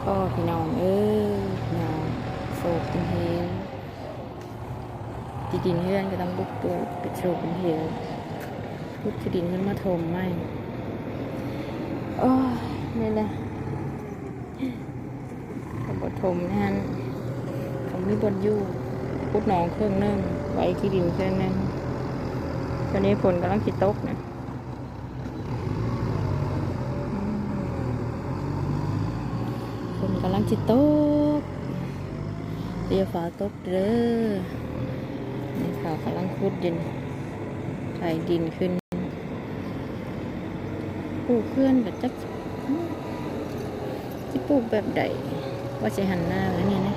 ພໍ່ພີ່ນ້ອງເອີຍ ພີ່ນ້ອງ ໂສກເປັນເຫວ ທີ່ດິນເຮືອນກໍຕ້ອງບຸກເບີກ ເປັນໂສກເປັນເຫວ ຂຸດທີ່ດິນເພິ່ນມາຖົມໃໝ່. ໂອ້ຍ ນີ້ແຫຼະ ຖ້າບໍ່ຖົມຫັ້ນ ກໍມີບ່ອນຢູ່ ຂຸດໜອງເຄິ່ງໜຶ່ງ ໄວ້ທີ່ດິນເຄິ່ງໜຶ່ງ. ຕອນນີ້ຝົນກຳລັງຊິຕົກນະ. ອືມ ຝົນກຳລັງຊິຕົກ ຢ່າຟ້າວຕົກເດີ. ນີ້ເຂົາກຳລັງຂຸດດິນ ໄຖດິນຂຶ້ນ ປູກເຮືອນກໍຈັກ ອືມ ຊິປູກແບບໃດ ວ່າຊິຫັນໜ້າໄວ້ນີ້ນະ.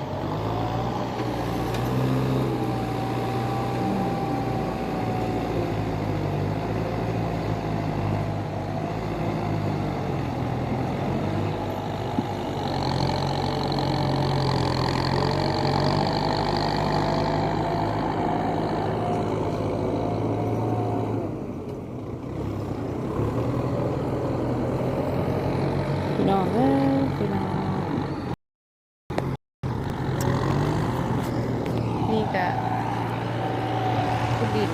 ພີ່ນ້ອງເອີຍ ພີ່ນ້ອງ ນີ້ກະຂຸດດິນ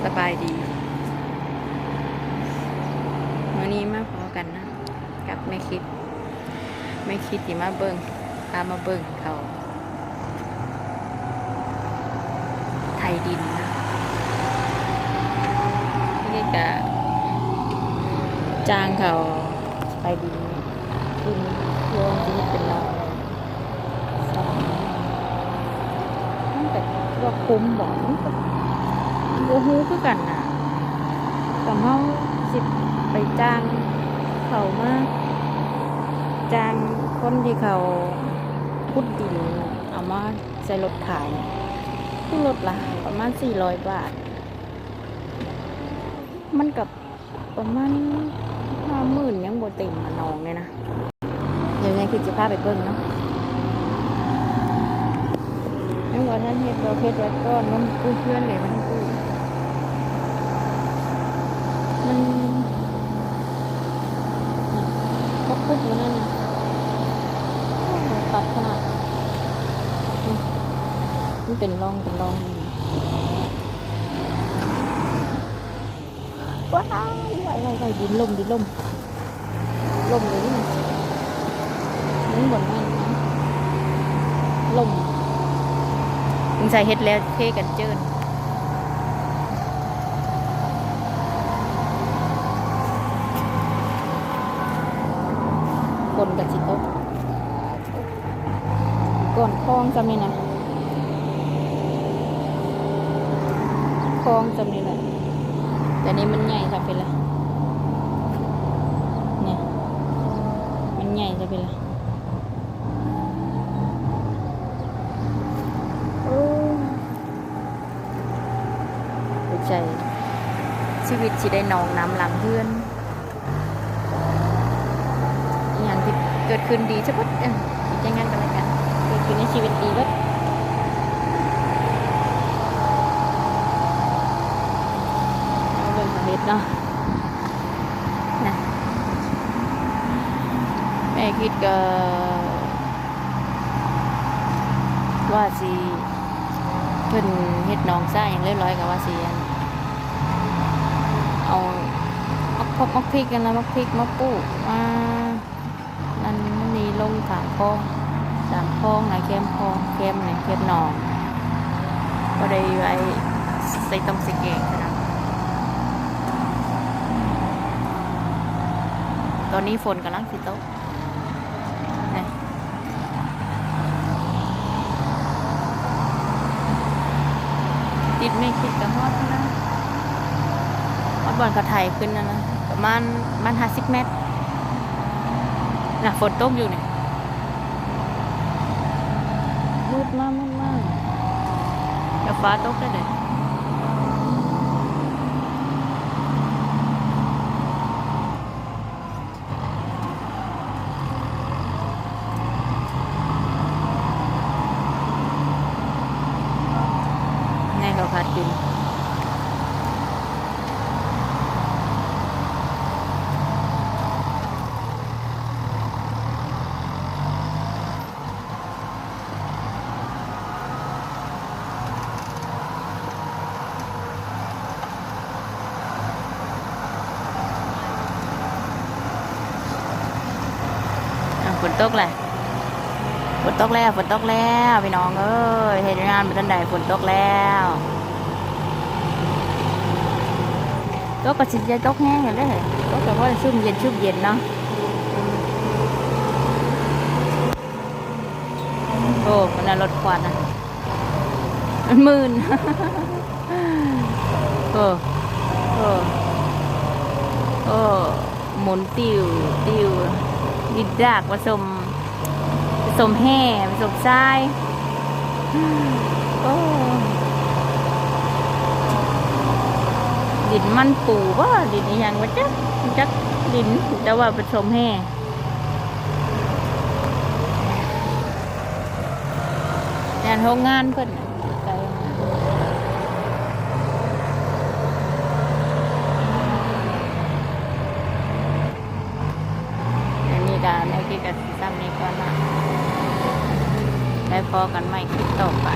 ສະບາຍດີ ມື້ນີ້ມາພໍ້ກັນນະ ກັບແມ່ຄິດ ແມ່ຄິດຊິມາເບິ່ງ ພາມາເບິ່ງເຂົາໄຖດິນນະ. ນີ້ກະຈ້າງເຂົາໄຖດິນຂຶ້ນ ເພື່ອທີ່ເຮັດເປັນລາວ ມັນກະວ່າຄຸ້ມບໍ່ ມັນກະບໍ່ຮູ້ຄືກັນນະ. ສ່ຳເຮົາຊິໄປຈ້າງເຂົາມາ ຈ້າງຄົນທີ່ເຂົາຂຸດດິນເອົາມາໃສ່ລົດຂາຍ ຄືລົດລະປະມານສີ່ຮ້ອຍບາດ ມັນກະປະມານຫ້າໝື່ນ ຍັງບໍ່ເຕັມມະນອງເລີຍນະ. ດຽວຍາຍຄິດຊິພາໄປເບິ່ງເນາະ ຍັງບໍ່ທັນເຮັດດອກ ເຮັດໄວ້ກ່ອນ. ມັນປູກເຮືອນເດ້ ມັນປູກ ມັນມາຂຸດມື້ນັ້ນນະ ໂອ້ ຕັດຂະໜາດ ອືມ ມັນເປັນຮ່ອງ ເປັນຮ່ອງ. ວ້າຍ ວ້າຍ ວ້າຍ ດິນຫຼົ່ມ ດິນຫຼົ່ມ ຫຼົ່ມເລີຍນີ້ ມັນບໍ່ແມ່ນນະ ຫຼົ່ມ ສົງໄສເຮັດແລ້ວເທກັນເຈີນ ຝົນກໍຊິຕົກ. ກ່ອນຄອງສ່ຳນີ້ນະ ຄອງສ່ຳນີ້ແຫຼະ ແຕ່ນີ້ມັນໃຫຍ່ຊະເປັນລະ ນີ້ ມັນໃຫຍ່ຊະເປັນລະ. ໂອ້ ຫົວໃຈ ຊີວິດຊິໄດ້ນອງນ້ຳຫຼັງເຮືອນ. ອີ່ຫຍັງທີ່ເກີດຂຶ້ນດີຊະເບິດ ເອີ ດີໃຈງານກັນແລ້ວກັນ ເກີດຂຶ້ນໃນຊີວິດດີເບິດ. ເອົາເບິ່ງເຂົາເຮັດເນາະ ນະ ແມ່ຄິດກໍ ວ່າຊິ ເພິ່ນເຮັດໜອງຊາຫຍັງລຽບລ້ອຍ ກໍວ່າຊິ ອັນ ເອົາໝາກພົກໝາກພິກຫັ້ນລະ ໝາກພິກມາປູກ ມານັ້ນນີ້ ລົງຂ້າງຄອງ ຕາມຄອງນະ ແຄມຄອງ ແຄມນີ້ ແຄມໜອງ ພໍໄດ້ໄວ້ໃສ່ຕົ້ມໃສ່ແກງຊັ້ນນະ. ຕອນນີ້ຝົນກຳລັງຊິຕົກ. ຕິດແມ່ຄິດກະຮອດພຸ້ນນະ ຮອດບ່ອນເຂົາໄຖຂຶ້ນຫັ້ນນະ ປະມານ ປະມານຫ້າສິບແມັດນະ. ຝົນຕົກຢູ່ນີ້ ມືດມາ ມືດມາ ດຽວຟ້າຕົກແລ້ວເດ້. ໃຫ້ເຂົາພັດກິນ. ຝົນຕົກແຫຼະ ຝົນຕົກແລ້ວ ຝົນຕົກແລ້ວ ພີ່ນ້ອງເອີຍ ເຮັດງານບໍ່ທັນໄດ້ ຝົນຕົກແລ້ວ ຕົກກໍຊິໄດ້ຕົກແຮງຫັ້ນແຫຼະ ຕົກກໍພໍຊຸ່ມເຢັນ ຊຸ່ມເຢັນເນາະ. ໂອ້ ອັນນັ້ນລົດຄວັນນະ ມັນມື່ນ ໂອ້ ໂອ້ ໂອ້ ໝູນຕິວຕິວ ດິນດາກປະສົມ ປະສົມແຮ່ ປະສົມຊາຍ ໂອ້ ດິນມັນປູບໍ່ ດິນອີ່ຫຍັງບໍ່ຈັກ ຈັກດິນ ແຕ່ວ່າປະສົມແຮ່ ແມ່ນໂຮງງານເພິ່ນນະ ໃກ້ໂຮງງານ. ອັນນີ້ກໍ ໃນຄລິບກໍຊິສ່ຳນີ້ກ່ອນເນາະ ໄວ້ພໍ້ກັນໃໝ່ຄລິບຕໍ່ໄປ.